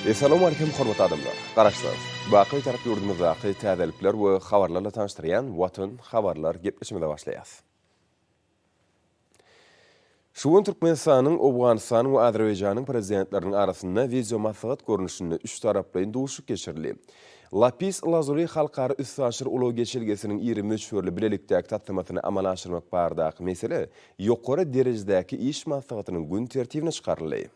Essalawmalikim hormatly adamlar! Garaşsyz, baky Bitarap ýurdumyzdaky täzelikler we habarlarla tanyşdyrýan Watan habarlar gepleşigimize başlaýas. Şu gün Türkmenistanyň, Owganystanyň we Azerbaýjanyň Prezidentleriniň arasynda wideomaslahat görnüşinde üçtaraplaýyn duşuşyk geçirildi. Lapis Lazuli halkara üstaşyr ulag geçelgesiniň iri möçberli bilelikdäki taslamasyny amala aşyrmak baradaky mesele ýokary derejedäki iş maslahatynyň gün tertibine çykaryldy.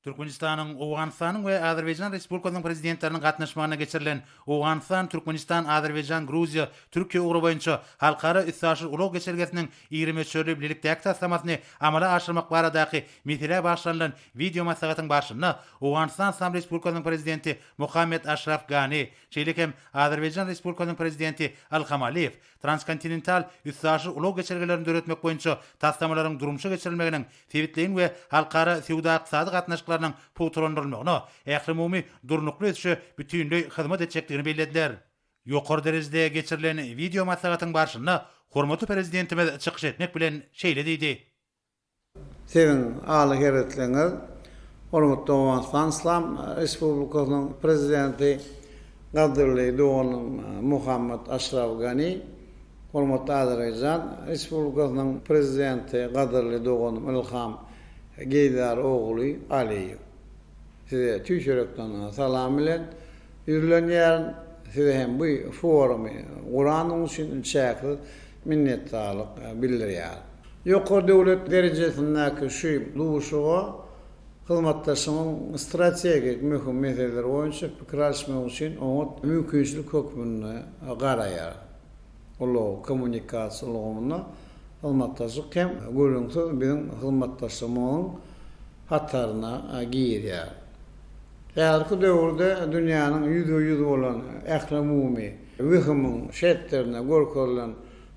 Türkmenistanyň, Owganystanyň we Azerbaýjan Respublikasynyň Prezidentleriniň gatnaşmagynda geçirilen Owganystan, Türkmenistan, Azerbaýjan, Gruziýa, Türkiýe ugry boýunça halkara üstaşyr ulag geçelgesiniň iri möçberli bilelikdäki taslamasyny amala aşyrmak baradaky meselä bagyşlanylan wideomaslahatyň barşynda Owganystan Yslam Respublikasynyň Prezidenti Mohammed Aşraf Gani, şeýle hem Azerbaýjan Respublikasynyň Prezidenti Ilham Aliýew transkontinental üstaşyr ulag geçelgelerini döretmek boýunça taslamalaryň durmuşa geçirilmeginiň sebitleýin we halkara söwda-ykdysady gatnaşyklarynyň pugtalandyrylmagyna, ählumumy durnukly ösüşe bütinleý hyzmat etjekdigini bellediler. Ýokary derejede geçirilen wideomaslahatyň barşynda hormatly Prezidentimiz çykyş etmek bilen şeýle diýdi. Siziň Aly Hezretliňiz, hormatly Owganystan Yslam Respublikasynyň Prezidenti gadyrly doganym Muhammad Aşraf Gani, Hormatly Azerbaýjan Respublikasynyň Prezidenti gadyrly doganym Ilham Geýdar ogly Aliýew. Size tüýs ýürekden salam bilen ýüzlenýärin. Size hem bu forumy guranyň üçin çäksiz minnetdarlyk bildirýärin. Ýokary döwlet derejesindäki şu duşuşyga hyzmatdaşlygyň strategik möhüm meseleleri boýunça pikir alyşmak üçin oňat mümkinçilik hökmünde garaýaryn. Ulag-kommunikasiýa ulgamynda hyzmatdaşlyk hem gürrüňsiz biziň hyzmatdaşlygymyzyň hataryna girýär. Häzirki döwürde dünýäniň ýüzbe-ýüz bolan ählumumy wehimiň şertlerinde görkezilen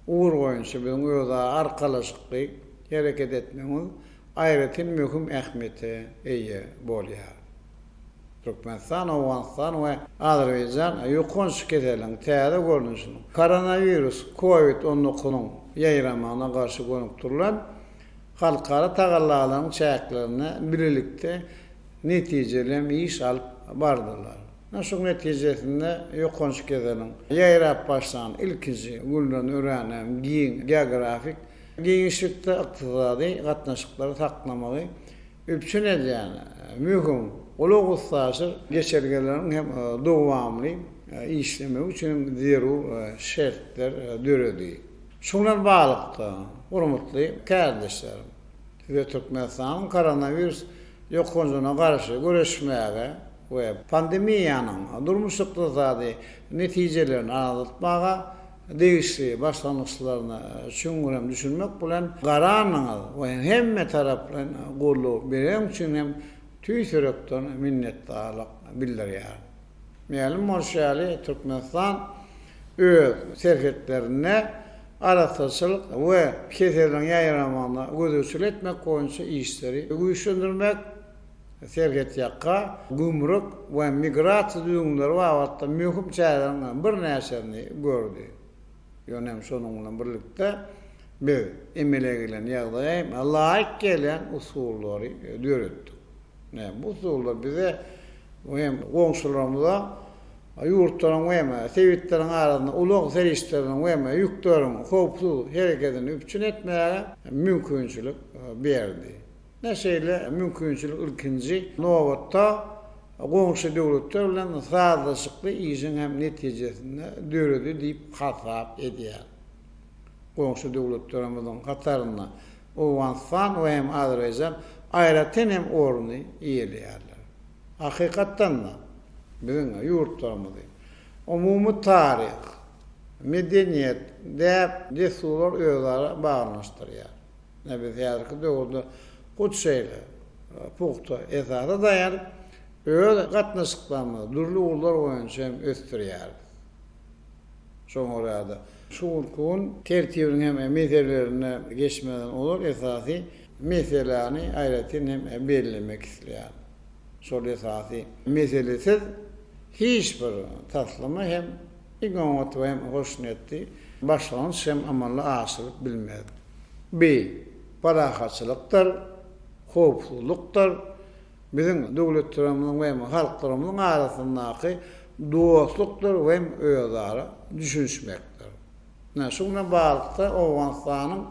ugur boýunça biziň özara arkalaşykly hereket etmegimiz aýratyn möhüm ähmiýete eýe bolýar. Türkmenistan, Owganystan we Azerbaýjan ýokanç keseliň täze görnüşiniň, koronawirus Covid 19-yň ýaýramagyna garşy gönükdirilen halkara tagallalaryň çäklerinde bilelikde netijeli hem iş alyp bardylar. Şuň netijesinde ýokanç keseliň ýaýrap başlan ilkinji günden örän hem giň geografik giňişlikde ykdysady gatnaşyklary saklamagy üpjün edýän möhüm ulag-üstaşyr geçelgeleriň hem dowamly işlemegi üçin zerur şertler döredi. Şu bilen baglylykda, hormatly kärdeşlerim, size Türkmenistanyň koronawirus ýokanjyna garşy göreşmäge we pandemiýanyň durmuş-ykdysady netijelerini azaltmaga degişli başlangyçlaryna çuňňur hem düşünmek bilen garanyňyz we hemme taraplaýyn goldaw bereniň üçin hem tüýs ýürekden minnetdarlyk bildirýärin. Mälim bolşy ýaly, Türkmenistan öz serhetlerinde arassaçylyk we keseliň ýaýramagyna gözegçilik etmek boýunça işleri güýçlendirmek, serhetýaka, gümrük we migrasiýa düzgünleri babatda möhüm çäreleriň birnäçesini gördi. Ýöne hem şonuň bilen birlikde biz emele gelen ýagdaýa laýyk gelýän usullary döretdik. Bu usullar bize hem goňşularymyza ýurtlaryň we sebitleriň arasynda ulag serişdeleriniň we ýükleriň howpsuz hereketini üpjün etmäge mümkinçilik berdi. Ine şeýle mümkinçilik ilkinji nobatda goňşy döwletler bilen sazlaşykly işiň hem netijesinde döredi diýip hasap edýärin. Goňşy döwletlerimiziň hatarynda Owganystan we hem Azerbaýjan aýratyn hem orny eýeleýärler. Hakykatdan-da, biziň ýurtlarymyzy umumy taryh, medeniýet, däp-dessurlar özara baglanyşdyrýar. Ine, biz häzirki döwürde hut şeýle pugta esasa daýanyp, Öz gatnaşyklarymyzy dürli ugurlar boýunça hem ösdürýäris. Şoňa görä-de, şu günki gün tertibiniň hem meselelerine geçmezden ozal esasy meseläni aýratyn hem bellemek isleýärin. Şol esasy meselesiz hiç bir taslama hem iň oňat we hem hoşniýetli başlangyç hem amala aşyrylyp bilmez. Bi, parahatçylykdyr, howpsuzlykdyr, biziň döwletlerimiziň we hem halklarymyzyň arasyndaky dostlukdyr we hem özara düşünişmekdir. Ine, şu bilen baglylykda Owganystanyň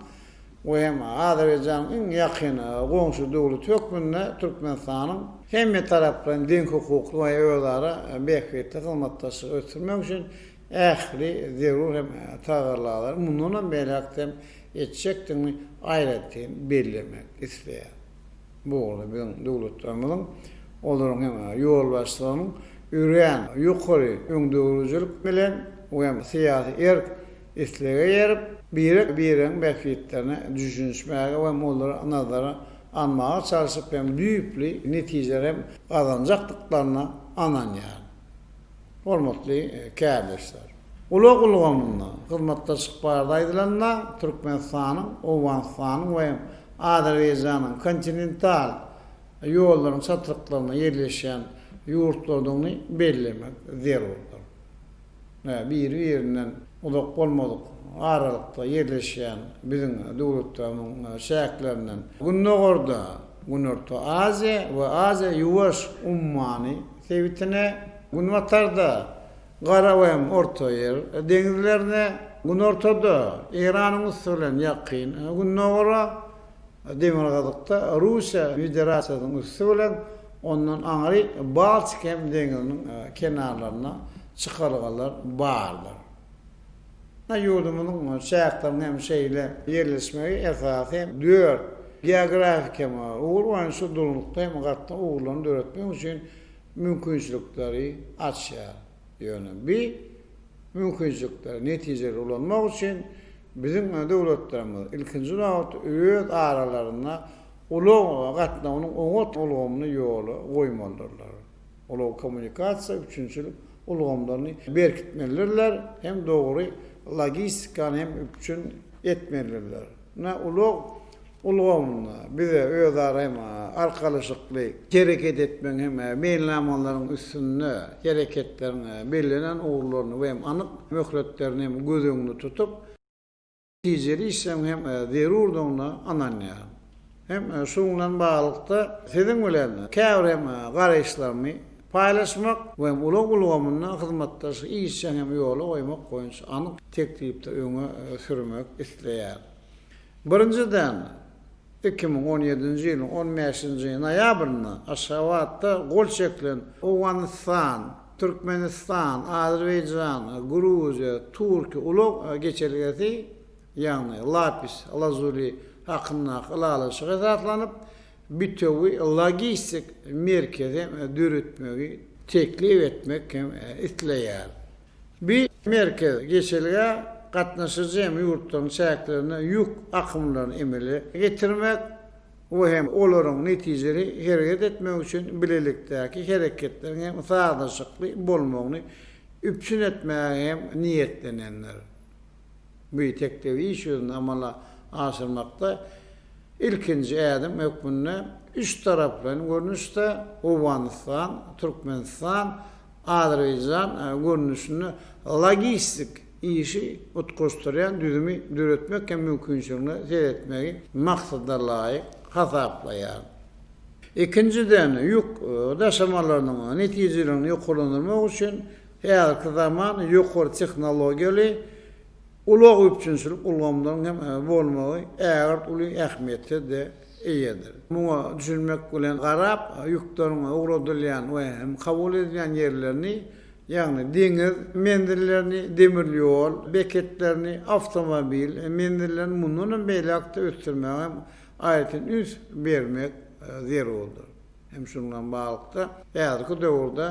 we hem Azerbaýjanyň iň ýakyn goňşy döwleti hökmünde Türkmenistanyň hemmetaraplaýyn deňhukukly we özara bähbitli hyzmatdaşlygy ösdürmek üçin ähli zerur hem tagallalary mundanam beýläk-de hem etjekdigini aýratyn bellemek isleýär. Bu ugurda biziň döwletlerimiziň, olaryň hem ýolbaşçylygynyň örän ýokary öňdegörüjilik bilen we hem syýasy erk islege eýerip, birek-biregiň bähbitlerine düşünişmäge we hem olary nazara almaga çalşyp hem düýpli netijeleri hem gazanjakdyklaryna ynanýaryn. Hormatly kärdeşler! Ulag ulgamynda hyzmatdaşlyk barada aýdylanda, Türkmenistanyň, Owganystanyň we Azerbaýjanyň kontinental ýollaryň çatryklarynda ýerleşýän ýurtlardygyny bellemek zerurdyr. Biri-birinden uzak bolmadyk aralykda ýerleşýän biziň döwletlerimiziň çäklerinden gündogarda Günorta Aziýa we Aziýa-Ýuwaş ummany sebitine, günbatarda Gara we Orta Ýer deňizlerine, günortada Eýranyň üsti bilen Ýakyn Gündogara, demirgazykda Russiýa Federasiýasynyň üsti bilen ondan aňry Baltik hem deňziniň kenarlaryna çykalgalar bardyr. Ýurdumyzyň çäkleriniň hem şeýle ýerleşmegi esasy hem dört geografik hem ugur boýunça durnukly hem gatnaw ugurlaryny döretmek üçin mümkinçilikleri açýar. Ýöne bi mümkinçilikleri netijeli ulanmak üçin biziň döwletlerimiz ilkinji nobatda öz aralarynda ulag gatnawynyň oňat ulgamyny ýola goýmalydyrlar. Ulag-kommunikasiýa üpjünçilik ulgamlaryny berkitmelidirler hem dogry logistikany hem üpjün etmelidirler. Ine, ulag ulgamynda bize özara hem arkalaşykly hereket etmegiň hem meýilnamalaryň üstünde hereketleriň bellenen ugurlaryny we hem anyk möhletlerini hem göz öňünde tutup, netijeli işlemegiň hem zerurdygyna ynanýaryn. Hem şunuň bilen baglylykda siziň bilen käbir hem garaýyşlarymy paýlaşmak we hem ulag ulgamynda hyzmatdaşlygy işjeň hem ýola goýmak boýunça anyk teklipleri öňe sürmek isleýärin. Birinjiden, 2017-nji ýylyň on bäşinji noýabrynda Aşgabatda gol çekilen Owganystan, Türkmenistan, Azerbaýjan, Gruziýa, Türkiýe ulag geçelgesi, ýagny Lapis Lazuli hakyndaky ylalaşyga esaslanyp, bitewi logistik merkezi döretmegi teklip etmek hem isleýär. Bu merkez geçelgä gatnaşyjy hem ýurtlaryň çäklerinde ýük akymlaryny emele getirmek we hem olaryň netijeli hereket etmegi üçin bilelikdäki hereketleriň hem sazlaşykly bolmagyny üpjün etmäge hem niýetlenendir. Bu teklibi iş ýüzünde amala aşyrmakda ilkinji ädim hökmünde üçtaraplaýyn görnüşde Owganystan, Türkmenistan, Azerbaýjan görnüşinde logistik işi utgaşdyrýan düzümi döretmek hem mümkinçiligine seretmegi maksada laýyk hasaplaýar. Ikinjiden, ýük daşamalarynyň netijeliligini ýokarlandyrmak üçin häzirki zaman ýokary tehnologiýaly Ulag üpjünçilik ulgamlaryň hem bolmagy ägirt uly ähmiýete-de eýedir. Muňa düşünmek bilen garap, ýükleriň ugradylýan we hem kabul edilýän ýerlerini, ýagny deňiz menzillerini, demir ýol beketlerini, awtomobil menzillerini mundan hem beýläk-de ösdürmäge hem aýratyn üns bermek zerurdyr. Hem şunuň bilen baglylykda, häzirki döwürde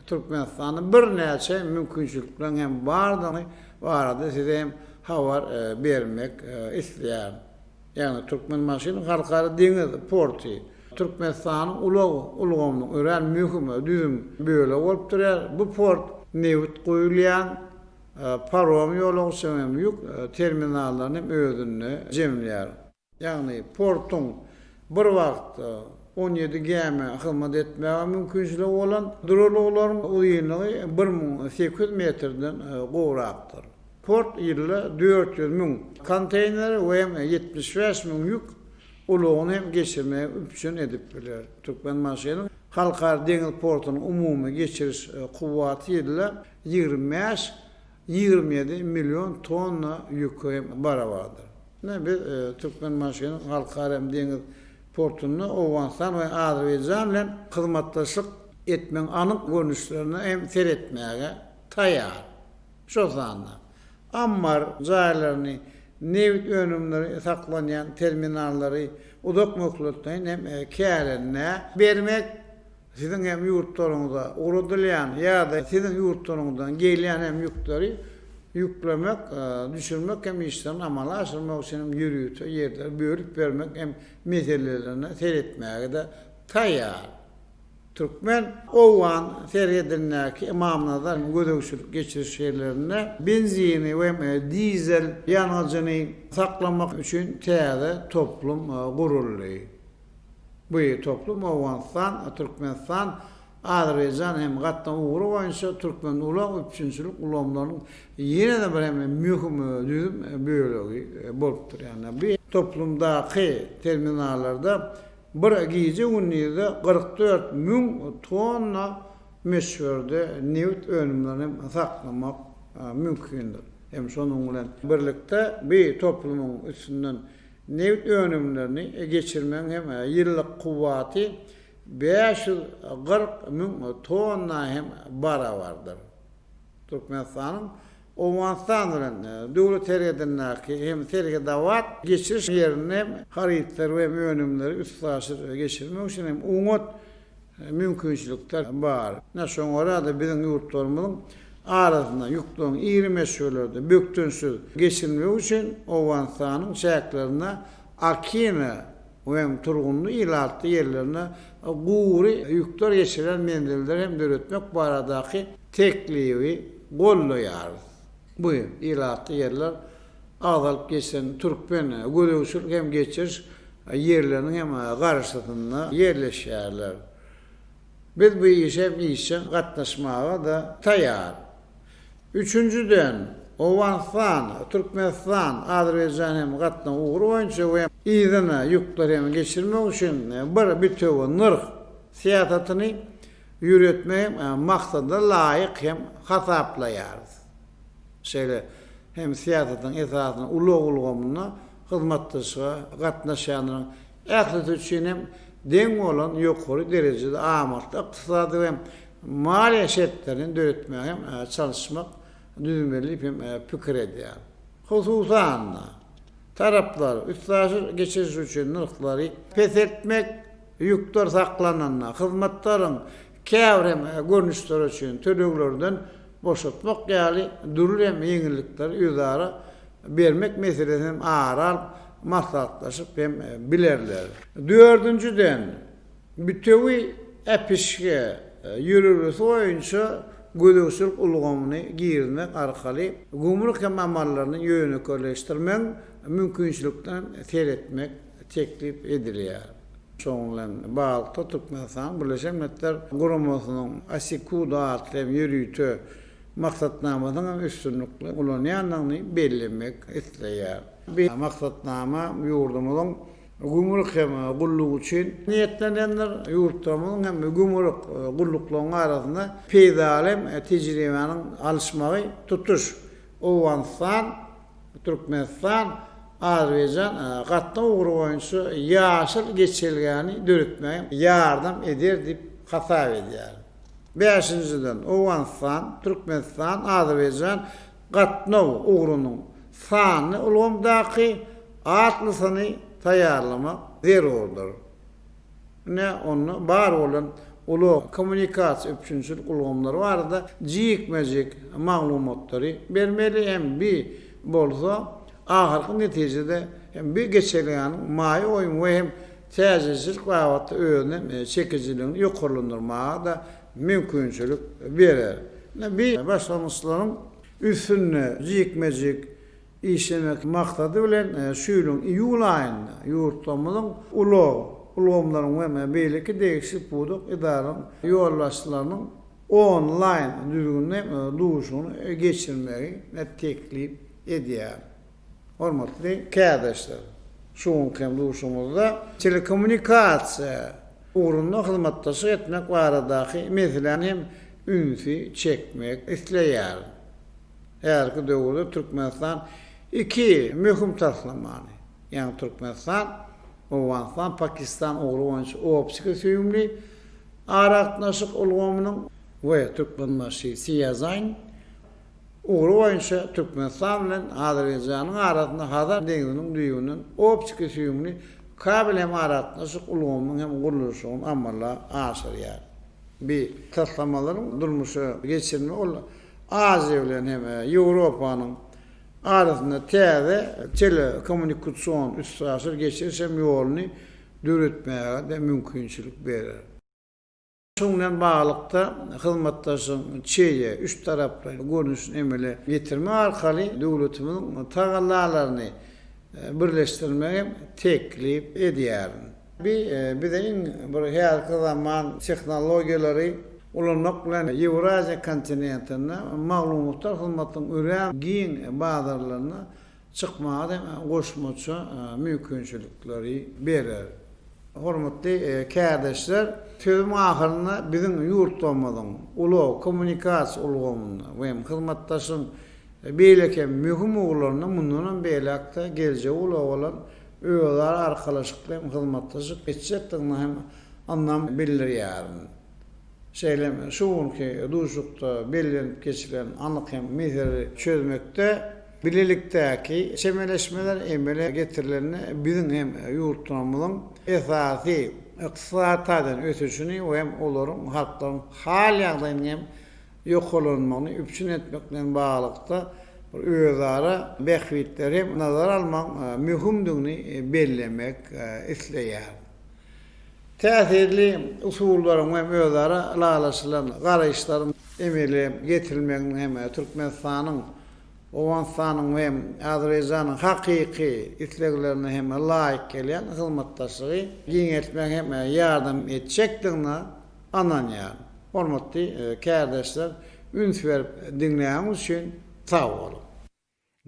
Türkmenistanda birnäçe mümkinçilikleriň hem bardygyny barada size hem habar bermek isleýärin. Ýagny Türkmenbaşynyň Halkara deňiz porty. Türkmenistanyň ulag ulgamynyň örän möhüm düzüm bölegi bolup durýar. Bu port nebit guýulýan, parom ýolagçy hem ýük terminallaryny hem özünde jemleýär. Ýagny portuň bir wagtda 17 gämä hyzmat etmäge mümkinçiligi bolan duralgalaryň uzynlygy 1800 metrden gowrakdyr. Port ýylda 400 müň konteýneri we hem 75 müň ýük ulagyny hem geçirmegi üpjün edip biler. Türkmenbaşynyň Halkara deňiz portunyň umumy geçiriş kuwwaty ýylda 25 27 million tonna ýüke hem barabardyr. Ine, biz Türkmenbaşynyň Halkara hem deňiz portunda Owganystan we Azerbaýjan bilen hyzmatdaşlyk etmegiň anyk görnüşlerine hem seretmäge taýýar. Şol sanda, ammar jaýlaryny, nebit önümleri saklanýan terminallary uzak möhletleýin hem kärendä bermek, Siziň hem ýurtlaryňyza ugradylýan ýa-da siziň ýurtlaryňyzdan gelýän hem ýükleri ýüklemek, düşürmek hem işlerini amala aşyrmak üçin hem ýörite ýerleri bölüp bermek hem meselelerine seretmäge-de taýýar. Türkmen, owgan serhedindäki Ymamnazar gözegçilik geçiriş ýerlerinde benzini we dizel ýangyjyny saklamak üçin täze toplum guruldy. Bu toplum Owganystan, Türkmenistan, Azerbaýjan hem gatnaw ugry boýunça türkmen ulag üpjünçilik ulgamlarynyň ýene-de bir hem möhüm düzüm bölegi bolup durýar. Bu toplumdaky terminallarda bir gije-gündizde 44 müň tonna möçberde nebit önümlerini hem saklamak mümkindir. Hem şonuň bilen birlikde bu toplumyň üstünden Nebit önümlerini geçirmegiň hem ýyllyk kuwwaty 540 müň tonna hem barabardyr. Türkmenistanyň Owganystan bilen döwlet serhedindäki hem Serhedabat geçiriş ýerinde hem harytlary we önümleri üstaşyr geçirmek üçin hem oňat mümkinçilikler bar. Ine, şoňa görä-de biziň ýurtlarymyzyň arasynda ýükleriň iri möçberlerde bökdençsiz geçirilmegi üçin Owganystanyň çäklerinde Akina we Turgundy ilatly ýerlerine gury ýükler geçirýän menzilleri hem döretmek baradaky teklibi goldaýarys. Bu ilatly ýerler agzalyp geçilen türkmen gözegçilik hem geçiriş ýerleriniň hem garşysynda ýerleşýärler. Biz bu işe hem işjeň gatnaşmaga-da taýýar. Üçünjiden, Owganystan, Türkmenistan, Azerbaýjan hem gatnaw ugry boýunça we yzyna ýükleri hem geçirmek üçin bir bitewi nyrh syýasatyny ýöretmegi hem maksada laýyk hem hasaplaýarys. Şeýle hem syýasatyň esasyny ulag ulgamynda hyzmatdaşlyga gatnaşýanlaryň ählisi üçin hem deň bolan ýokary derejede amatly ykdysady we maliýe şertlerini döretmäge hem çalyşmak düzmeli diýip hem pikir edýär. Hususan-da, taraplar üstaşyr geçiriş üçin nyrhlary peseltmek, ýükler saklananda hyzmatlaryň käbir hem görnüşleri üçin töleglerden boşatmak ýaly dürli hem ýeňillikleri özara bermek meselesini hem ara alyp maslahatlaşyp hem bilerler. Dördünjiden, bütewi äpişge ýörelgesi boýunça gözegçilik ulgamyny girizmek arkaly gümrük hem amallaryny ýönekeýleşdirmegiň mümkinçiliklerine seretmek teklip edilýär. Şonuň bilen baglylykda Türkmenistanyň Birleşen Milletler Guramasynyň ASEKUDA atly hem ýörite maksatnamasynyň hem üstünlikli ulanýandygyny bellemek isleýär. Bu maksatnama ýurdumyzyň gümrük hem gullugy üçin niýetlenendir. Ýurtlarymyzyň hem gümrük gulluklarynyň arasynda peýdaly hem tejribäniň alyşmagy tutuş Owganystan, Türkmenistan, Azerbaýjan gatnaw ugry boýunça ýaşyl geçelgäni döretmäge ýardam eder diýip hasap edýärin. Bäşinjiden, Owganystan, Türkmenistan, Azerbaýjan gatnaw ugrunyň sanly ulgamdaky atlasyny taýýarlamak zerurdyr. Ine, onda bar bolan ulag, kommunikasiýa üpjünçilik ulgamlary barada jikme-jik maglumatlary bermeli hem bi bolsa ahyrky netijede hem bi geçelgäniň maýa goýum we hem. täjirçilik babatda özüne çekijiligini ýokarlandyrmaga-da mümkinçilik berer. Ine, bi başlangyçlaryň üstünde jikme-jik işlemek maksady bilen şu ýylyň iýul aýynda ýurtlarymyzyň ulag ulgamlarynyň we beýleki degişli pudak edaralaryň ýolbaşçylarynyň onlaýn düzgünde duşuşygyny geçirmegi teklip edýär. Hormatly kärdeşler, şu günki hem duşuşygymyzda telekommunikasiýa ugrunda hyzmatdaşlyk etmek baradaky meseläni hem ünsi çekmek isleýärin. Häzirki döwürde Türkmenistan iki möhüm taslamany, ýagny Türkmenistan, Owganystan, Pakistan ugry boýunça optiki süýümli aragatnaşyk ulgamynyň we Türkmenbaşy, Siýazaýn ugry boýunça Türkmenistan bilen Azerbaýjanyň arasynda Hazar deňziniň düýbünden optiki süýümli kabel hem aragatnaşyk ulgamynyň hem gurluşygyny amala aşyrýar. Bi taslamalaryň durmuşa geçirilmegi ol Aziýa bilen hem Ýewropanyň arasynda täze telekommunikasion üstaşyr geçiriş hem ýoluny döretmäge-de mümkinçilik berer. Şunuň bilen baglylykda, hyzmatdaşlygyň çeýe, üçtaraplaýyn görnüşini emele getirmek arkaly döwletimiziň tagallalaryny birleşdirmegi hem teklip edýärin. Bi bize iň bir häzirki zaman tehnologiýalary ulanmak bilen Ýewraziýa kontinentinde maglumatlar hyzmatynyň örän giň bazarlaryna çykmaga hem goşmaça mümkinçilikleri berer. Hormatly kärdeşler, sözümiň ahyrynda biziň ýurtlarymyzyň ulag, kommunikasiýa ulgamynda we hem hyzmatdaşlygyň beýleki hem möhüm ugurlarynda mundan hem beýläk-de geljegi uly bolan özara arkalaşykly hem hyzmatdaşlyk etjekdigine hem ynam bildirýärin. Şeýle hem şu günki duşuşykda bellenip geçilen anyk hem meseleleri çözmekde bilelikdäki çemeleşmeler emele getirilende biziň hem ýurtlarymyzyň esasy ykdysady taýdan ösüşini we hem olaryň halklaryň hal-ýagdaýynyň hem ýokarlanmagyny üpjün etmek bilen baglylykda bir özara bähbitleri hem nazara almagyň möhümdigini bellemek isleýärin. Täsirli usullaryň we özara ylalaşylan garaýyşlaryň emele getirilmeginiň hem Türkmenistanyň, Owganystanyň we Azerbaýjanyň hakyky isleglerine hem laýyk gelýän hyzmatdaşlygy giňeltmäge hem ýardam etjekdigine ynanýaryn. Hormatly kärdeşler, üns berip diňläniňiz üçin sag boluň!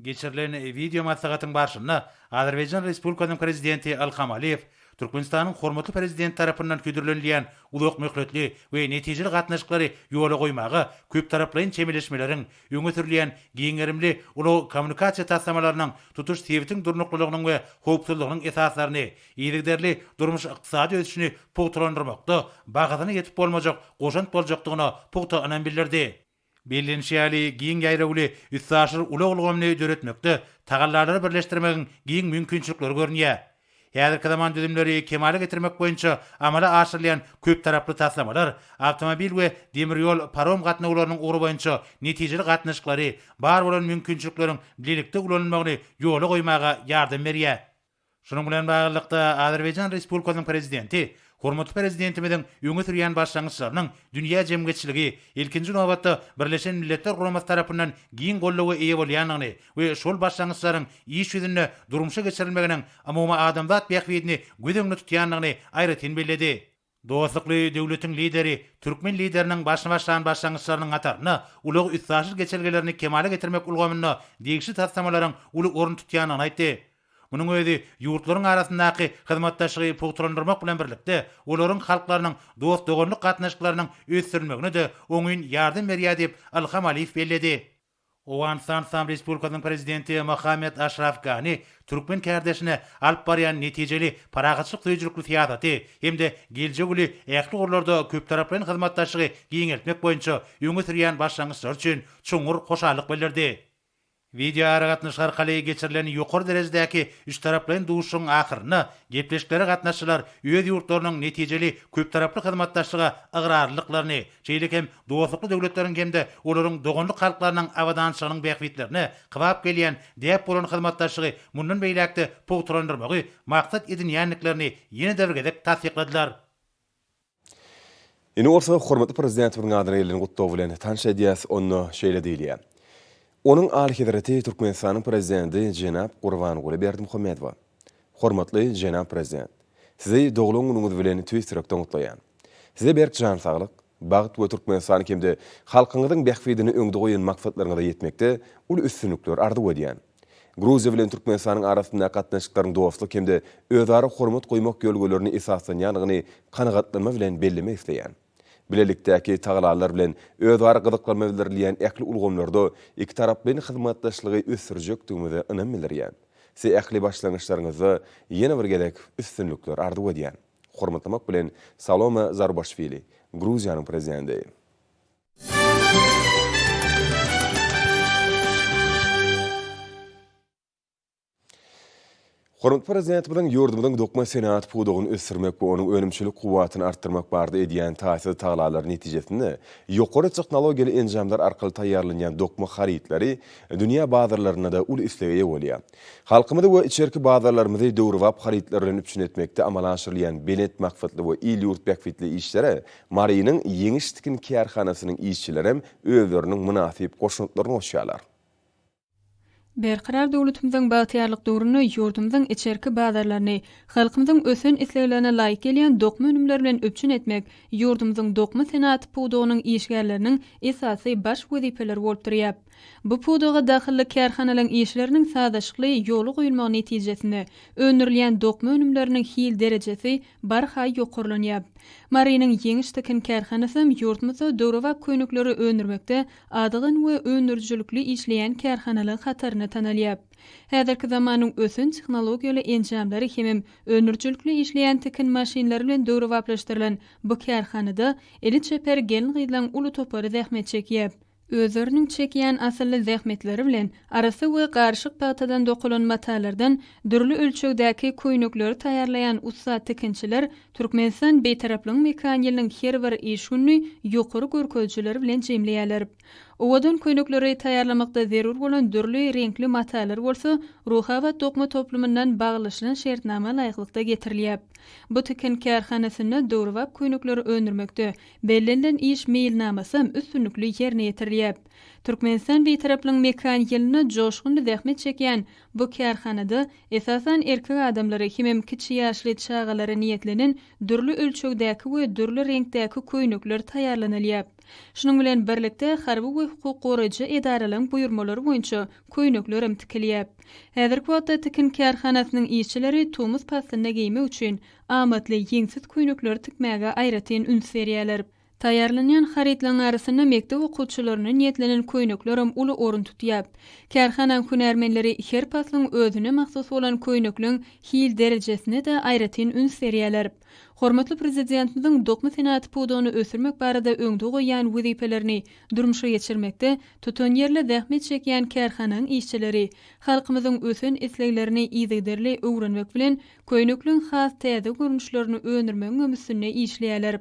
Geçirilen wideo maslahatyň barşynda Azerbaýjan Respublikasynyň Prezidenti Ilham Aliýew Türkmenistanyň hormatly Prezidenti tarapyndan hödürlenilýän uzak möhletli we netijeli gatnaşyklary ýola goýmaga köptaraplaýyn çemeleşmeleriň, öňe sürülýän giň gerimli ulag-kommunikasiýa taslamalarynyň tutuş sebitiň durnuklylygynyň we howpsuzlygynyň esaslaryny, yzygiderli durmuş-ykdysady ösüşini pugtalandyrmakda bahasyna ýetip bolmajak goşant boljakdygyna pugta ynam bildirdi. Bellenişi ýaly, giň ýaýrawly üstaşyr ulag ulgamyny döretmekde tagallalary birleşdirmegiň giň mümkinçilikleri görünýär. Häzirki zaman düzümleri kemala getirmek boýunça amala aşyrylýan köptaraply taslamalar awtomobil we demir ýol parom gatnawlarynyň ugry boýunça netijeli gatnaşyklary, bar bolan mümkinçilikleriň bilelikde ulanylmagyny ýola goýmaga ýardam berýär. Şunuň bilen baglylykda, Azerbaýjan Respublikasynyň Prezidenti hormatly Prezidentimiziň öňe sürýän başlangyçlarynyň dünýä jemgyýetçiligi, ilkinji nobatda, Birleşen Milletler Guramasy tarapyndan giň goldawa eýe bolýandygyny we şol başlangyçlaryň iş ýüzünde durmuşa geçirilmeginiň umumyadamzat bähbidini göz öňünde tutýandygyny aýratyn belledi. Dostlukly döwletiň Lideri türkmen Lideriniň başyny başlan başlangyçlarynyň hatarynda ulag-üstaşyr geçelgelerini kemala getirmek ulgamynda degişli taslamalaryň uly orun tutýandygyny aýtdy. Munuň özi ýurtlaryň arasyndaky hyzmatdaşlygy pugtalandyrmak bilen birlikde, olaryň halklarynyň dost-doganlyk gatnaşyklarynyň ösdürilmegine-de oňyn ýardam berýär diýip, Ilham Aliýew belledi. Owganystan Yslam Respublikasynyň Prezidenti Mohammed Aşraf Gani türkmen kärdeşine alyp barýan netijeli parahatçylyk söýüjilikli syýasaty hem-de geljegi uly ähli ugurlarda köptaraplaýyn hyzmatdaşlygy giňeltmek boýunça öňe sürýän başlangyçlary üçin çuňňur hoşallyk bildirdi. Wideoaragatnaşyk arkaly geçirilen ýokary derejedäki üçtaraplaýyn duşuşygyň ahyrynda gepleşiklere gatnaşyjylar öz ýurtlarynyň netijeli köptaraply hyzmatdaşlyga ygrarlydyklaryny, şeýle hem dostlukly döwletleriň hem-de olaryň doganlyk halklarynyň abadançylygynyň bähbitlerine kybap gelýän däp bolan hyzmatdaşlygy mundan beýläk-de pugtalandyrmagy maksat edinýändiklerini ýene-de bir gezek tassykladylar. Indi bolsa hormatly Prezidentimiziň adyna gelen gutlag bilen tanyş edýäs, onda şeýle diýilýär, Onuň Alyhezreti Türkmenistanyň Prezidenti jenap Gurbanguly Berdimuhamedowa. Hormatly jenap Prezident! Sizi doglan günüňiz bilen tüýs ýürekden gutlaýan. Size berk jan saglyk, bagt we Türkmenistan hem-de halkyňyzyň bähbidini öňde goýan maksatlaryňyza ýetmekde uly üstünlikler arzuw edýän. Gruziýa bilen Türkmenistanyň arasyndaky gatnaşyklaryň dostluk hem-de özara hormat goýmak ýörelgelerine esaslanýandygyny kanagatlanma bilen bellemek isleýän. Bilelikdäki tagalalar bilen özara gyzyklanma bildirilýän ähli ulgamlarda ikitaraplaýyn hyzmatdaşlygy ösdürjekdigimize ynam bildirýän. Size ähli başlangyçlaryňyzda ýene bir gezek üstünlikler arzuw edýän. Hormatlamak bilen, Salome Zarubaşwili, Gruziýanyň Prezidenti. Hormatly Prezidentimiziň ýurdumyzyň dokma senagat pudagyny ösdürmek we onuň önümçilik kuwwatyny artdyrmak barada edýän taýsyz tagallalary netijesinde ýokary tehnologiýaly enjamlar arkaly taýýarlanýan dokma harytlary dünýä bazarlarynda-da uly islege eýe bolýar. Halkymyzy we içerki bazarlarymyzy döwrebap harytlar bilen üpjün etmekde amala aşyrylýan belent maksatly we il-ýurt bähbitli işlere Marynyň Ýeňiş tikin kärhanasynyň işçilerem özleriniň mynasyp goşantlaryny goşýarlar. Berkarar döwletimiziň bagtyýarlyk döwründe ýurdumyzyň içerki bazarlaryny halkymyzyň ösen isleglerine laýyk gelýän dokma önümleri bilen üpjün etmek ýurdumyzyň dokma senagaty pudagynyň işgärleriniň esasy baş wezipeleri bolup durýar. Bu pudaga dahylly kärhanalaryň işleriniň sazlaşykly ýola goýulmagy netijesinde öndürilýän dokma önümleriniň hil derejesi barha ýokarlanýar. Marynyň Ýeňiş tikin kärhanasam ýurdumyzda döwrebap köýnekleri öndürmekde adygan we öndürijilikli işleýän kärhanalaryň hatarynda tanalýar. Häzirki zamanyň ösen tehnologiýaly enjamlary hemem öndürijilikli işleýän tikin maşynlary bilen döwrebaplaşdyrylan bu kärhanada eli çeper gelin-gyzlaryň uly topary zähmet çekýär. Özleriniň çekýän asylly zähmetleri bilen arassa we garyşyk pagtadan dokalan matalardan dürli ölçegdäki köýnekleri taýýarlaýan ussat tikinçiler Türkmenistan Bitaraplygyň mekan ýylynyň her bir iş gününi ýokary görkezijiler bilen jemleýärler. Owadan köýnekleri taýýarlamakda zerur bolan dürli reňkli matalar bolsa Ruhabat dokma toplumyndan baglaşylan şertnama laýyklykda getirilýär. Bu tikin kärhanasynda döwrebap köýnekleri öndürmekde Bellenilen iş meýilnamasam üstünlikli ýerine ýetirilýär. Türkmenistan Bitaraplygyň mekan ýylynda joşgunly zähmet çekýän bu kärhanada esasan erkek adamlara hemem kiçi ýaşly çagalara niýetlenen dürli ölçegdäki we dürli reňkdäki köýnekler taýýarlanylýar. Şunuň bilen birlikde harby we hukuk goraýjy edaralaryň buýurmalary boýunça köýneklerem tikilýär. Häzirki wagtda tikin kärhanasynyň işçileri tomus paslynda geýmek üçin Amatly, ýeňsiz köýnekleri tikmäge aýratyn üns berýärler. Taýýarlanýan harytlaryň arasynda mekdep okuwçylaryna niýetlenen köýneklerem uly orun tutýar. Kärhanaň hünärmenleri her paslyň özüne mahsus bolan köýnekleň hil derejesine-de aýratyn üns berýärler. Hormatly Prezidentimiziň dokma senagaty pudagyny ösdürmek barada öňde goýýan wezipelerini durmuşa geçirmekde tutanýerli zähmet çekýän kärhanaň işçileri halkymyzyň ösen isleglerini yzygiderli öwrenmek bilen, Köýnekliň has täze görnüşlerini öndürmegiňem üstünde işleýärler.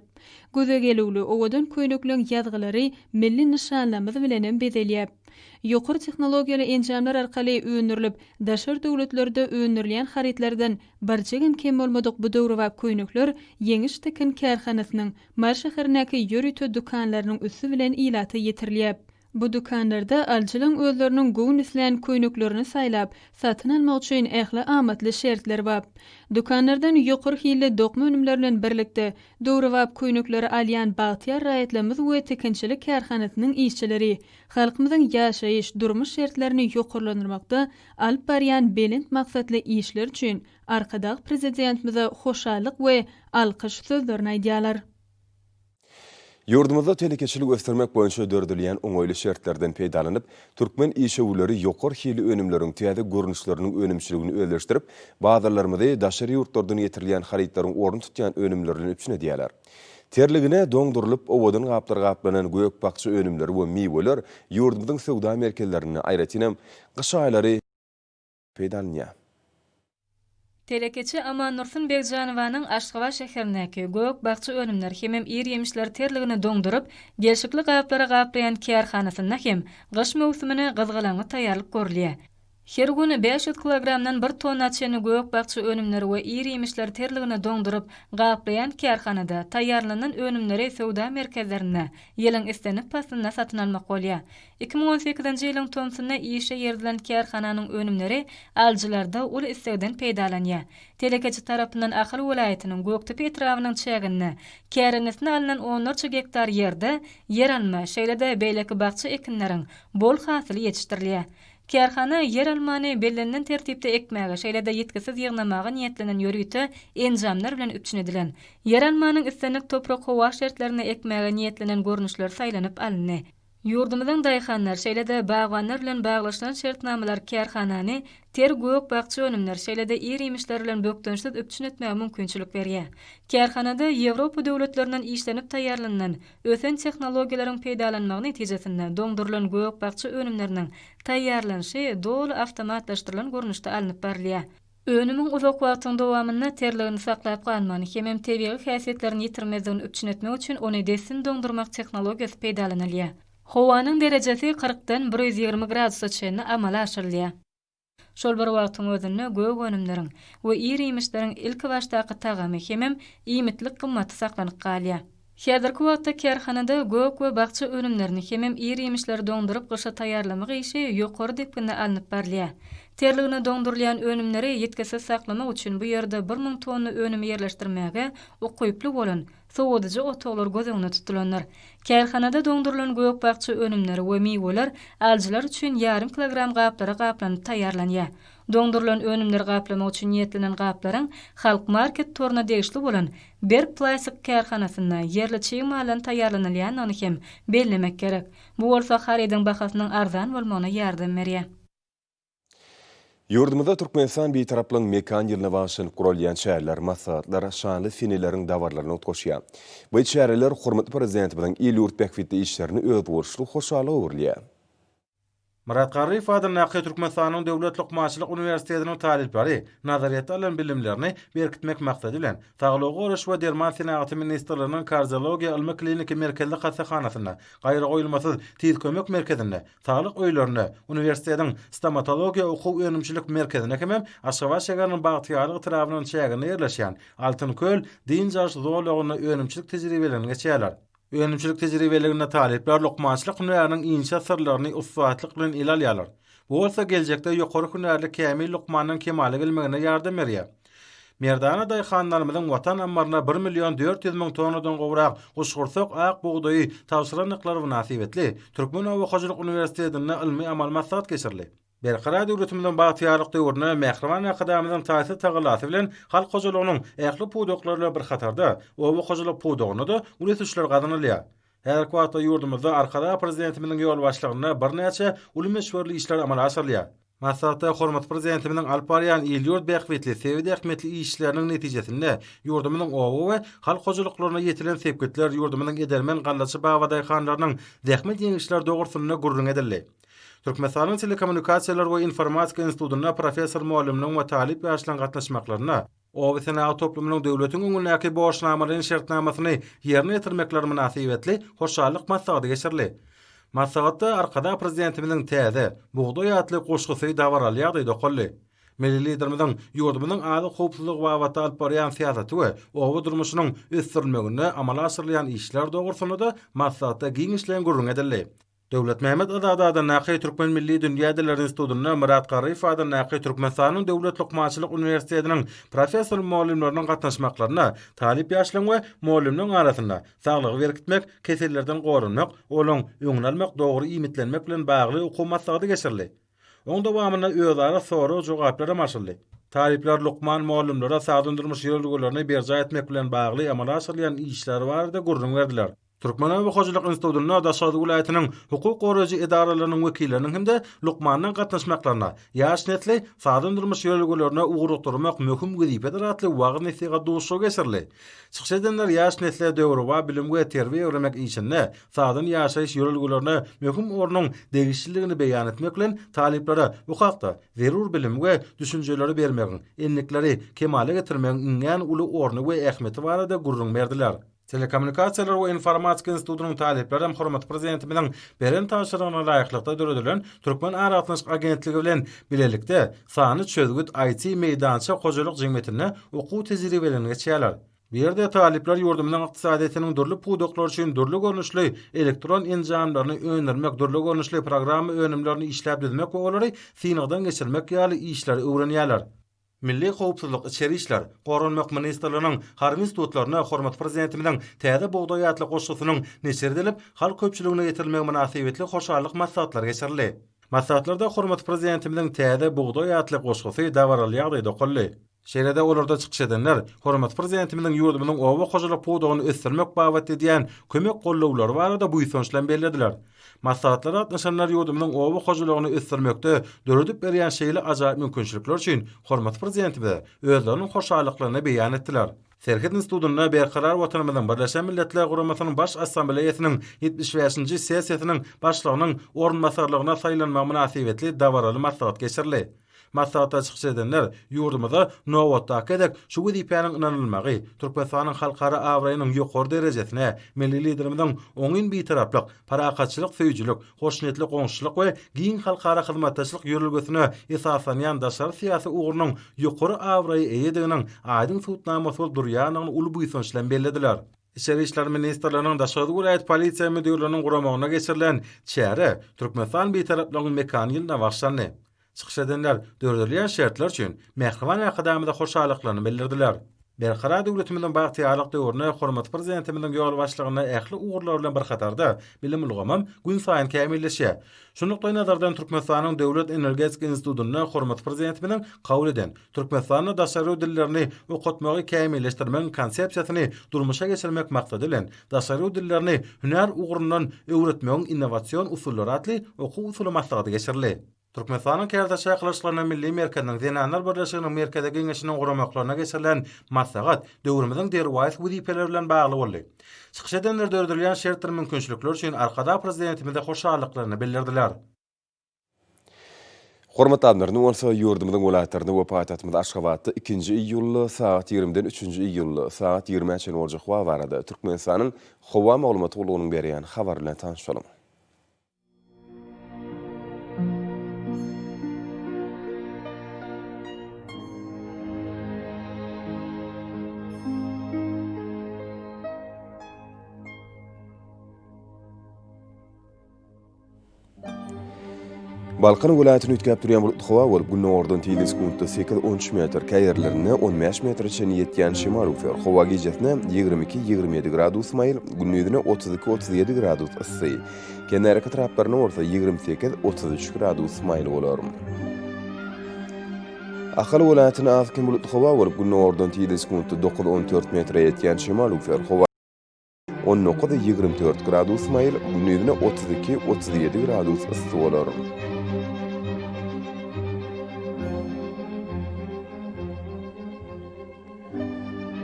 Göze gelüwli, owadan köýnekleň ýazgylary milli nyşanlarymyz bilenem bezelýär. Ýokary tehnologiýaly enjamlar arkaly öndürilip, daşary döwletlerde öndürilýän harytlardan birjigem kem bolmadyk bu döwrebap köýnekler Ýeňiş tikin kärhanasynyň Mary şäherindäki ýörite dükanlarynyň üsti bilen ilata ýetirilýär. Bu dükanlarda alyjylaň özleriniň göwün islän köýneklerini saýlap, satyn almak üçin ähli amatly şertler bar. Dükanlardan ýokary hilli dokma önümleri bilen birlikde, döwrebap köýnekleri alýan bagtyýar raýatlarymyz we tikinçilik kärhanasynyň işçileri halkymyzyň ýaşaýyş, durmuş şertlerini ýokarlandyrmakda alyp barýan belent maksatly işleri üçin Arkadag Prezidentimize hoşallyk we alkyş sözlerini aýdýarlar. Ýurdumyzda telekeçiligi ösdürmek boýunça döredilýän oňaýly şertlerden peýdalanyp, türkmen işewürleri ýokary hilli önümleriň täze görnüşleriniň önümçiligini özleşdirip, bazarlarymyzy daşary ýurtlardan getirilýän harytlaryň ornuny tutýan önümler bilen üpjün edýärler. Terligine doňdurylyp, owadan gaplara gaplanan gök-bakja önümleri we miweler ýurdumyzyň söwda merkezlerinde, aýratynam, gyş aýlary peýdalanýar. Telekeçi Amandursun Begjanowanyň Aşgabat şäherindäki gök-bakja önümleri hemem ir-iýmişleri terligine doňduryp, gelşikli gaplara gaplaýan kärhanasynda hem gyş möwsümine gyzgalaňly taýýarlyk görülýär. Her gün 500 kilogramdan bir tonna çenli gök-bakja önümleri we ir-iýmişleri terligine doňduryp, gaplaýan kärhanada taýýarlanan önümleri söwda merkezlerinde ýylyň islendik paslynda satyn almak bolýar. 2018-nji ýylyň tomsunda işe girizilen kärhananyň önümleri alyjylarda uly islegden peýdalanýar. Telekeçi tarapyndan Ahal welaýatynyň Gökdepe etrabynyň çäginde kärendesine alnan onlarça gektar ýerde ýeralma, şeýle-de beýleki bakja ekinleriň bol hasyly ýetişdirilýär. Kärhana ýeralmany bellenilen tertipde ekmäge, şeýle-de ýitgisiz ýygnamaga niýetlenen ýörite enjamlar bilen üpjün edilen. Ýeralmanyň islendik toprak-howa şertlerinde ekmäge niýetlenen görnüşleri saýlanyp alyndy. Ýurdumyzyň daýhanlar, şeýle-de bagbanlar bilen baglaşylan şertnamalar kärhanany ter gök-bakja önümler, şeýle-de ir-iýmişler bilen bökdençsiz üpjün etmäge mümkinçilik berýär. Kärhanada Ýewropa döwletlerinden işlenip taýýarlanylan ösen tehnologiýalaryň peýdalanmagy netijesinde doňdurylan gök-bakja önümleriniň taýýarlanyşy doly awtomatlaşdyrylan görnüşde alnyp barylýar. Önümiň uzak wagtyň dowamynda terligini saklap galmagyny hemem tebigy häsiýetlerini ýitirmezligini üpjün etmek üçin ony dessin doňdurmak tehnologiýasy peýdalanylýar. Howanyň derejesi kyrkdan 120 gradusa çenli amala aşyrylýar. Şol bir wagtyň özünde gök önümleriň we ir-iýmişleriň ilkibaşdaky tagamy hemem iýmitlik gymmaty saklanyp galýar. Häzirki wagtda kärhanada gök we bakja önümlerini hemem ir-iýmişleri doňduryp gyşa taýýarlamak işi ýokary depginde alnyp barylýar. Terligine doňdurylýan önümleri ýitgisiz saklamak üçin bu ýerde 1000 tonna önümi ýerleşdirmäge ukyply bolan sowadyjy otaglar göz öňünde tutulandyr. Kärhanada doňdurylan gök-bakja önümleri we miweler alyjylar üçin ýarym kilogram gaplara gaplanyp taýýarlanýar. Doňdurylan önümleri gaplamak üçin niýetlenen gaplaryň Halk Market toruna degişli bolan Berk Plastik kärhanasynda ýerli çig maldan taýýarlanylýandygyny hem bellemek gerek. Bu bolsa harydyň bahasynyň arzan bolmagyna ýardam berýär. Ýurdumyzda Türkmenistan Bitaraplygyň mekan ýylyna bagyşlanyp guralýan çäreler, maslahatlar şanly seneleriň dabaralaryna utgaşýar. Bu çäreler hormatly Prezidentimiziň il-ýurt bähbitli işlerine özboluşly hoşallyga öwrülýär. Myrat Garryýew adyndaky Türkmenistanyň Döwlet lukmançylyk uniwersitetiniň talyplary nazaryýetde alan bilimlerini berkitmek maksady bilen, Saglygy goraýyş we derman senagaty ministrliginiň Kardiologiýa ylmy-kliniki merkezli hassahanasynda, Gaýragoýulmasyz tiz kömek merkezinde, Saglyk öýlerinde, uniwersitetiň Stomatologiýa okuw-önümçilik merkezinde hemem Aşgabat şägeriniň Bagtyýarlyk etrabynyň çäginde ýerleşýän Altyn köl dynç alyş zolagynda önümçilik tejribelerini geçýärler. Önümçilik tejribeliginde talyplar lukmançylyk hünäriniň inçe syrlaryny ussatlyk bilen ele alýarlar. Bu bolsa geljekde ýokary hünärli kämil lukmanyň kemala gelmegine ýardam berýär. Merdana daýhanlarymyzyň Watan ammaryna bir million 400 müň tonnadan gowrak guşgursak ak bugdaýy tabşyrandyklary mynasybetli Türkmen oba hojalyk uniwersitetinde ylmy-amaly maslahat geçirildi. Berkarar döwletimiziň bagtyýarlyk döwründe mähriban Arkadagymyzyň taýsyz tagallasy bilen halk hojalygynyň ähli pudaklary bilen bir hatarda, oba hojalyk pudagynda-da uly ösüşler gazanylýar. Häzirki wagtda ýurdumyzda Arkadag Prezidentimiziň ýolbaşçylygynda birnäçe uly möçberli işler amala aşyrylýar. Maslahatda hormatly Prezidentimiziň alyp barýan il-ýurt bähbitli, sebit ähmiýetli işleriniň netijesinde ýurdumyzyň oba we halk hojalyklarynda ýetilen sepgitler, ýurdumyzyň edermen gallaçy babadaýhanlarynyň zähmet ýeňişleri dogrusynda gürrüň edildi. Türkmenistanyň Telekommunikasiýalar we informatika institutynda professor-mugallymlaryň we talyp ýaşlaryň gatnaşmaklarynda oba senagat toplumynyň döwletiň öňündäki borçnamalaýyn şertnamasyny ýerine ýetirmekleri mynasybetli hoşallyk maslahaty geçirildi. Maslahatda Arkadag Prezidentimiziň täze, Bugdaý atly goşgusy dabaraly ýagdaýda okaldy. Milli Liderimiziň ýurdumyzyň azyk howpsuzlygy babatda alyp barýan syýasaty we oba durmuşynyň ösdürilmeginde amala aşyrylýan işler dogrusynda-da maslahatda giňişleýin gürrüň edildi. Döwletmämmet Azady adyndaky Türkmen milli dünýä dilleri institutynda Myrat Garryýew adyndaky Türkmenistanyň Döwlet lukmançylyk uniwersitetiniň professor-mugallymlarynyň gatnaşmaklarynda talyp ýaşlaryň we mugallymlaryň arasynda saglygy berkitmek, kesellerden goranmak, olaryň öňüni almak, dogry iýmitlenmek bilen bagly okuw maslahaty geçirildi. Oň dowamynda özara sorag-jogaplar hem alşyldy. Talyplar lukman mugallymlara sagdyn durmuş ýörelgelerini berjaý etmek bilen bagly amala aşyrylýan işler barada gürrüň berdiler. Türkmen oba hojalyk institutynda Daşoguz welaýatynyň hukuk goraýjy edaralarynyň wekilleriniň hem-de lukmanyň gatnaşmaklarynda Ýaş nesli sagdyn durmuş ýörelgelerine ugrukdyrmak möhüm wezipedir atly wagyz-nesihat duşuşygy geçirildi. Çykyş edenler ýaş nesle döwrebap bilim we terbiýe bermek işinde sagdyn ýaşaýyş ýörelgelerine möhüm ornuň degişliligini beýan etmek bilen, talyplara bu hakda zerur bilim we düşünjeleri bermegiň, endikleri kemala getirmegiň iňňän uly orny we ähmiýeti barada gürrüň berdiler. Telekommunikasiýalar we informatika institutynyň talyplary hem hormatly Prezidentimiziň beren tabşyrygyna laýyklykda döredilen Türkmen aragatnaşyk agentligi bilen bilelikde Sanly çözgüt IT meýdança hojalyk jemgyýetinde okuw tejribeligini geçýärler. Bu ýerde talyplar ýurdumyzyň ykdysadyýetiniň dürli pudaklary üçin dürli görnüşli elektron enjamlaryny öndürmek, dürli görnüşli programma önümlerini işläp düzmek we olary synagdan geçirmek ýaly işleri öwrenýärler. Milli howpsuzlyk, Içeri işler, Goranmak ministrliginiň harby institutlarynda hormatly Prezidentimiziň Täze bugdaý atly goşgusynyň neşir edilip, halk köpçüligine ýetirilmegi mynasybetli hoşallyk maslahatlary geçirildi. Maslahatlarda hormatly Prezidentimiziň Täze bugdaý atly goşgusy dabaraly ýagdaýda okaldy. Şeýle-de olarda çykyş edenler hormatly Prezidentimiziň ýurdumyzyň oba hojalyk pudagyny ösdürmek babatda edýän kömek-gollawlary barada buýsanç bilen bellediler. Maslahatlara gatnaşanlar ýurdumyzyň oba hojalygyny ösdürmekde döredip berýän şeýle ajaýyp mümkinçilikler üçin hormatly Prezidentimize özleriniň hoşallyklaryny beýan etdiler. Serhet institutynda Berkarar Watanymyzyň Birleşen Milletler Guramasynyň Baş Assambleýasynyň 75-nji sessiýasynyň Başlygynyň orunbasarlygyna saýlanmagy mynasybetli dabaraly maslahat geçirildi. Maslahatda çykyş edenler ýurdumyza nobatdaky gezek şu wezipäniň ynanylmagy, Türkmenistanyň halkara abraýynyň ýokary derejesine, milli Liderimiziň oňyn Bitaraplyk, parahatçylyk söýüjilik, hoşniýetli goňşuçylyk we giň halkara hyzmatdaşlyk ýörelgesine esaslanýan daşary syýasy ugrunyň ýokary abraýa eýediginiň aýdyň subutnamasy bolup durýandygyny uly buýsanç bilen bellediler. Içeri işler ministrliginiň Daşoguz welaýat polisiýa müdirliginiň guramagynda geçirilen çäre Türkmenistan Bitaraplygyň mekany ýylyna bagyşlandy. Çykyş edenler döredilýän şertler üçin mähriban Arkadagymyza hoşallyklaryny bildirdiler. Berkarar döwletimiziň bagtyýarlyk döwründe hormatly Prezidentimiziň ýolbaşçylygynda ähli ugurlar bilen bir hatarda bilim ulgamam günsaýyn kämilleşýär. Şu nukdaýnazardan Türkmenistanyň Döwlet energetika institutynda hormatly Prezidentimiziň kabul eden Türkmenistanda daşary ýurt dillerini okatmagy kämilleşdirmegiň Konsepsiýasyny durmuşa geçirmek maksady bilen, Daşary ýurt dillerini hünär ugrundan öwretmegiň innowasion usullary atly okuw-usuly maslahaty geçirildi. Türkmenistanyň Kärdeşler arkalaşyklarynyň Milli merkeziniň Zenanlar birleşiginiň Merkezi Geňeşiniň guramaklarynda geçirilen maslahat döwrümiziň derwaýys wezipeleri bilen bagly boldy. Çykyş edenler döredilýän şertdir mümkinçilikler üçin Arkadag Prezidentimize hoşallyklaryny bildirdiler. Hormatly adamlar, indi bolsa ýurdumyzyň welaýatlarynda we paýtagtymyz Aşgabatda ikinji iýulda sagat ýigrimiden üçünji iýulda sagat ýigrimä çenli boljak howa barada Türkmenistanyň Howa maglumat gullugynyň berýän habary bilen tanyşalyň. Balkan welaýatynda üýtgäp durýan bulutly howa bolup, gündogardan tizligi sekuntda sekiz-on üç metr, käýerlerinde on bäş metre çenli ýetýän şemal öwser. Howa gijesine 22, 27 gradus maýyl, gündizine 32, 37 gradus yssy. Kenarýaka etraplarynda bolsa 28, 33 gradus maýyl bolar. Ahal welaýatynda az-kem bulutly howa bolup, gündogardan tizligi sekuntda dokuz-on dört metre ýetýän şemal öwser. Howa 19, 24 gradus maýyl, gündizine 32, 37 gradus yssy bolar.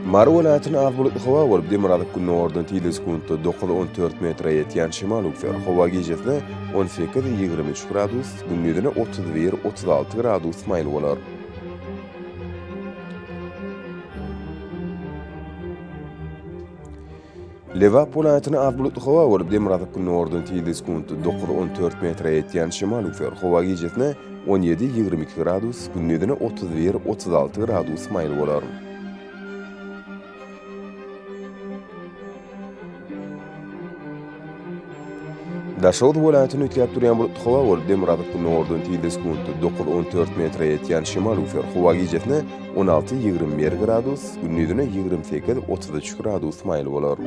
Mary welaýatynda az bulutly howa bolup, demirgazyk-gündogardan tizligi sekuntda 9-14 metre ýetýän şemal öwser. Howa gijesine 18-23 gradus, gündizine 31-36 gradus maýyl bolar. Lebap welaýatynda az bulutly howa bolup, demirgazyk-gündogardan tizligi sekuntda dokuz-on dört metre ýetýän şemal öwser. Howa gijesine on ýedi, 22 gradus, gündizine 31, 36 gradus maýyl bolar. Daşoguz welaýatynda üýtgäp durýan bulutly howa bolup, demirgazyk-gündogardan tizligi sekuntda dokuz-on dört metre ýetýän şemal öwser. Howa gijesine on alty, 21 gradus, gündizine 28, 33 gradus maýyl bolar.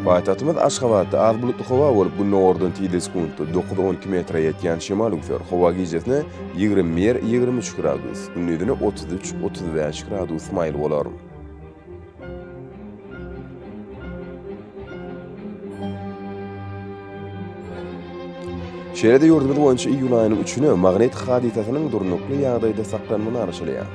Paýtagtymyz Aşgabatda az bulutly howa bolup, gündogardan tizligi sekuntda dokuz-on iki metre ýetýän şemal öwser. Howa gijesine 21, 23 gradus, gündizine 33, 35 gradus maýyl bolar. Şeýle-de ýurdumyz boýunça iýul aýynyň üçüne magnit hadysasynyň durnukly ýagdaýda saklanmagyna garaşylýar.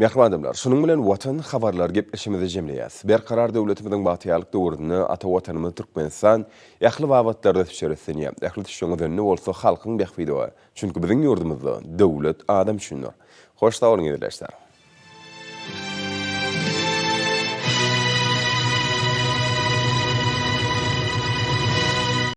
Mähriban adamlar, şunuň bilen Watan habarlary gepleşigimizi jemleýäs. Berkarar döwletimiziň bagtyýarlyk döwründe ata Watanymyz Türkmenistan ähli babatlarda ösüşlere ösdünýär. Ähli ösüşiň özeninde bolsa halkyň bähbidi bar. Çünki biziň ýurdumyzda döwlet adam üçindir. Hoş sag boluň ildeşler.